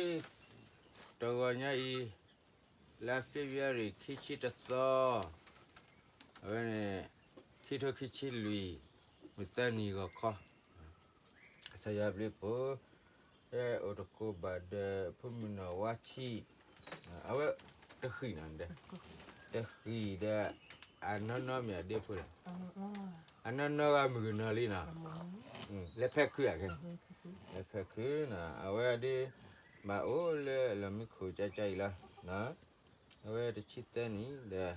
တဂီၤညါအံၤ လါ February ခံဆံတသီ, အဝဲန့ၣ် ခံထိခံဆံလွံၢ်, မုၢ်သၢနံၤဂီၤခီ, ကစၢ်ယွၤဘျုးဖှိၣ်, ဟဲအိၣ်တကိးဘၣ်ဒီး ဖိမုၣ်နီၢ်ဝါဆံး, အဝဲတဃံးနီၤ, တဃံးဒီး အနီၢ်နီၢ်မ့ၢ်အဒ့ဖိလဲၣ်, အနီၢ်နီၢ်ဂၤမုၢ်ကနီၤလံနီၤ, လဲၤဖဲခုဧါ, လဲၤဖဲခုနီၤ, အဝဲဒၣ် မၤအိၣ်လၢလီၢ်မံခိၣ်ကၠၢ်ကၠၢ်အံၤလီၤ, အဝဲတဆံသၢနံၣ်ဒီး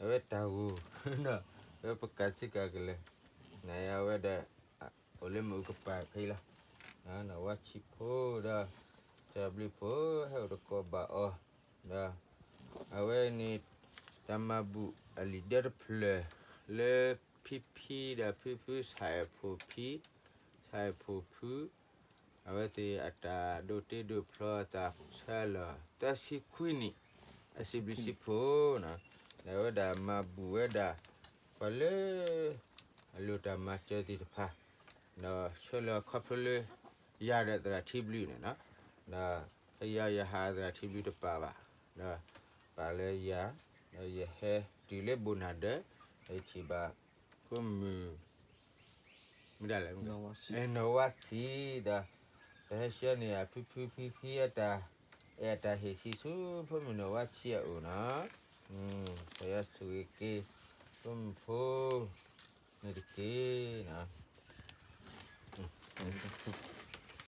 အဝဲတၢ်ဂိၢ်, အဝဲပကးစ့ကၤကလဲာ်, နအဝဲဒီး အိၣ်လၢမ့ၣ်အူကပၤဖဲအံၤလီၤ, နီၢ်ဝါဆံးဖိဒီး ကစၢ်ယွၤဘျုးဖှိၣ် ဟဲအိၣ်တကိးဘၣ်အီၤ, ဒီး အဝဲန့ၣ် တၢ်မၤဘူၣ်အလံာ်ဒၢတဖျၢၣ် လၢဖံဖံဒီးဖုဖု ဆၣ်အဲၣ်ဖိဖံ ဆၣ်အဲၣ်ဖိဖု အဝဲသ့ၣ်အတၢ်ဒိးတ့ဒိးဖျီအသးဆၢလီၤ သၢဆံခွံနံၣ် အစံးဘျုးစံးဖှိၣ်နီၤ, ဒီးအဝဲဒၣ်မၤဘူၣ်ဝဲဒၣ် ပှၤလၢ အလိၣ်တၢ်မၤစၢၤသ့ၣ်တဖၣ်, ဒီးဆၢလီၤခီဖျိလၢ ယၤဒီးသရၣ်ထံဘျုးန့ၣ်နီၤ, ဒီးယၤယဟးသရၣ်ထံဘျုးတပာ်ဘၣ်, ဒီးပာ်လၢယၤ, ဒီးယဟဲတုၤလၢဘိၣ်နၤဒၢး, ဒီးယထံၣ်ဘၣ် ဖိမုၣ် မ့ၢ်ဒၣ်လဲၣ်, နီၢ်ဝါဆံး, ဒီး ပဟဲဆှၢန့ၢ်အဖံဖုဖံဖံအတၢ် အဲၣ်အတၢ်ဟ့ၣ်ဆံးဆူဖိမုၣ်နီၢ်ဝါဆံးအအိၣ်နီၤ, ကစၢ်ယွၤဆိၣ်ဂ့ၤက့ၤ ဖိမုၣ်ဖိ န့ၣ်တက့ၢ်နီၤ.